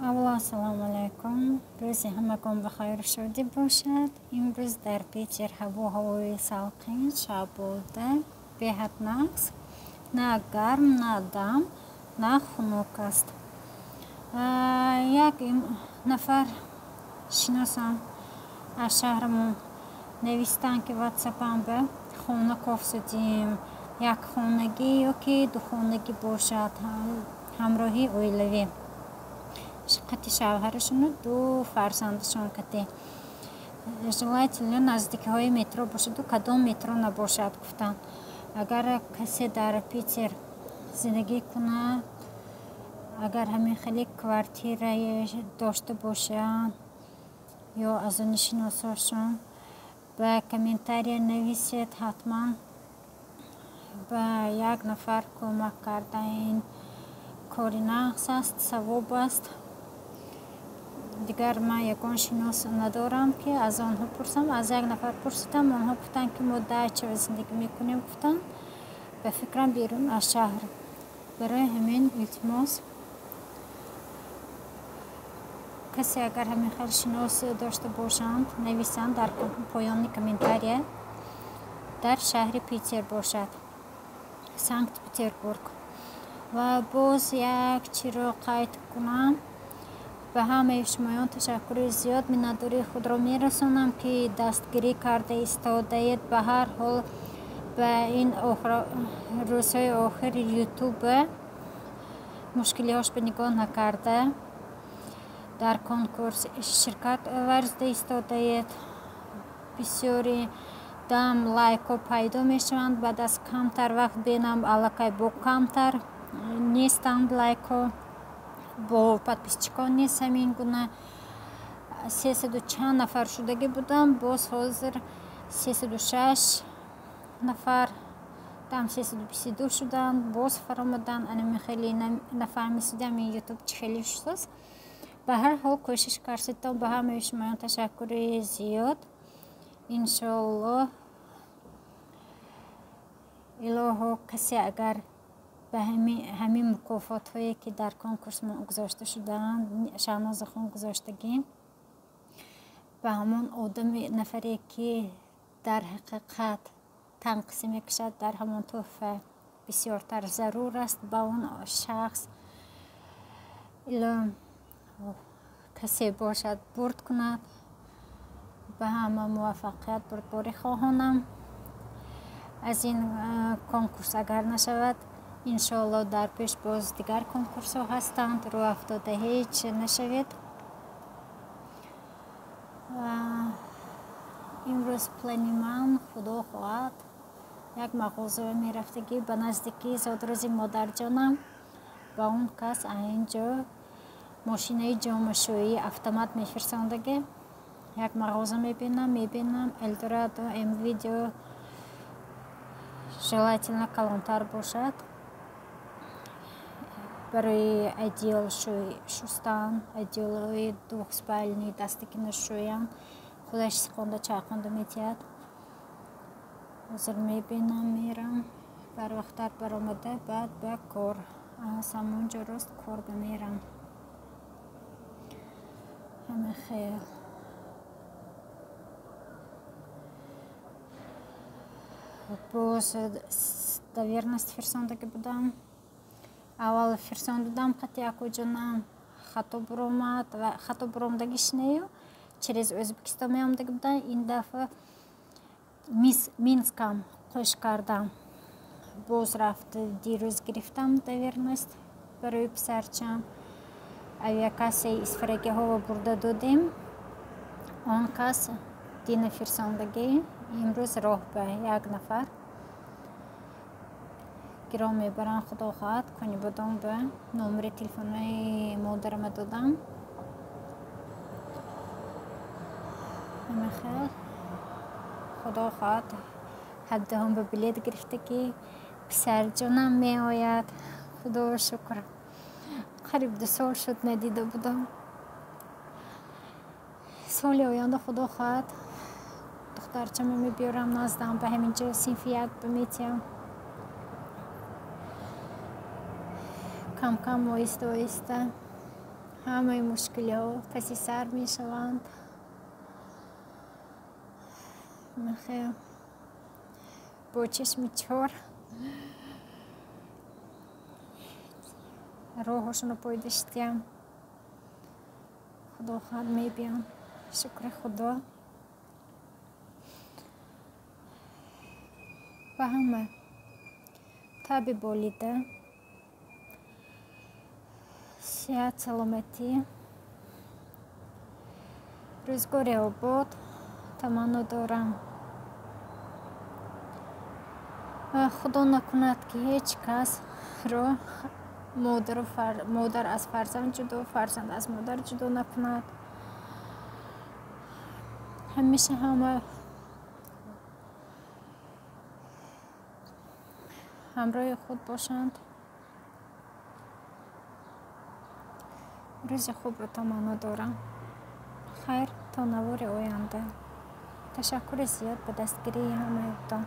Аввало, ассалому алайкум. Рӯзи ҳамагон ба хайру шодӣ бошад. Имрӯз дар Питер ҳаво ҳавои салқин, шабода, беҳад нағз, на гарм, на дам, на хунук аст. Як нафар шиносам аз шаҳрамон навистанд, ки ватсапам ба хона кофсудем, якхонагӣ ё ки духонагӣ бошад, ҳамроҳи оилавӣ, қати шавҳарашону ду фарзандашон кате, желательно наздикиҳои метро бошаду кадом метро набошад, гуфтанд. Агар касе дар Питер зиндагӣ кунад, агар ҳамин хеле квартирае дошта бошанд ё аз они шиносошон, ба комментария нависед. Ҳатман ба як нафар кӯмак кардан кори нағз аст, савоб аст. Дигар ман ягон шинос надорам, ки аз онҳо пурсам. Аз як нафар пурсидам, онҳо гуфтанд, ки мо дачава зиндагӣ мекунем, гуфтанд, ба фикрам, берун аз шаҳр. Барои ҳамин, илтимос, касе агар ҳамин хел шинос дошта бошанд, нависанд дар поёни комментария. Дар шаҳри Питер бошад, Санкт Петербург. Ва боз як чиро қайд кунам: ба ҳамаи шумоён ташаккури зиёд, миннатдории худро мерасонам, ки дастгирӣ карда истодаед. Ба ҳар ҳол, ба ин рӯзҳои охир Ютуб мушкилиҳош ба нигоҳ накарда, дар конкурс ширкат варзида истодаед. Бисёри дам лайкҳо пайдо мешаванд, баъд аз камтар вақт бенам, аллакай бо камтар нестанд лайкҳо. Бо подписчикон низ ҳамин гуна: 300 чанд нафар шудагӣ будам, боз ҳозир 306 нафар, там 322 шуданд, боз фаромаданд. Анами хеле нафаҳмисудам, ин Ютуб чӣ хеле шудааст. Ба ҳар ҳол, кӯшиш карситон, ба ҳамаи шумоён ташаккури зиёд. Иншоаллоҳ, илоҳо, касе агар ба ҳамин мукофотҳое, ки дар конкурс гузошта шудаанд, Шаҳнозахон гузоштагӣ, ба ҳамон одами нафаре, ки дар ҳақиқат танқисӣ мекашад, дар ҳамон тӯҳфа бисёртар зарур аст, ба он шахс, ило касе бошад, бурд кунад. Ба ҳама муваффақият, бурдборӣ хоҳонам. Аз ин конкурс агар нашавад, иншоалло, дар пеш боз дигар конкурсҳо ҳастанд, рӯ афтода ҳеҷ нашавед. Имрӯз плани ман, худо хоҳад, як мағоза мерафтагӣ ба наздикии зодрӯзи модарҷонам. Ба он кас инҷо мошинаи ҷомашӯӣ автомат мефирсондагӣ. Як мағоза мебинам, Элдорадо, М-Видео, желательно калонтар бошад, барои одеял шустан, одеялои двухспальный дастакина шӯян, худаш сиқонда, чайқонда метиҳад. Ҳозир мебинам, мерам, барвақттар баромада, баъд ба кор, аз ҳамон ҷо рост кор ба мерам. Ҳама хел. Боз доверенность фирсондагӣ будам. Аввал фирсондудам қати акоҷонам, хато буромад ва хато буромадагиш нею, через Ӯзбекистон меомадагӣ будам. Ин дафъа Минскам қӯш кардам. Боз рафт, дирӯз гирифтам доверенность барои писарчам. Авиакассаи исфарагиҳоро бурда додем, он кас дина фирсондагӣ, имрӯз роҳ ба як нафар гиром мебаранд, худо хоҳад, Конибодом. Ба номери телефонои модарама додам. Ҳамихел, худо хоҳад, 17-ҳум ба билет гирифтагӣ, писарҷонам меояд. Худоро шукр, қариб 2 сол шуд, надида будам. Соли оянда, худо хоҳад, духтарчама мебиёрам наздам, ба ҳамин ҷо синфи як ба метиҳам. Кам кам, оҳиста оҳиста Ҳамаи мушкилиҳо паси сар мешаванд. Мехел бо чашми чор роҳошонро пойда шидям. Худо хоҳад, мебиям. Шукри Худо. Ба ҳама таби болида, сиҳат, саломатӣ, рӯзгори обод таманно дорам. Ва Худо накунад, ки ҳеҷ касро модар аз фарзанд ҷудо, фарзанд аз модар ҷудо накунад. Ҳамеша ҳама ҳамроҳи худ бошанд. Рӯзи хубро таманно дорам. Хайр, то навори оянда. Ташаккури зиёд ба дастгирии ҳамаятон.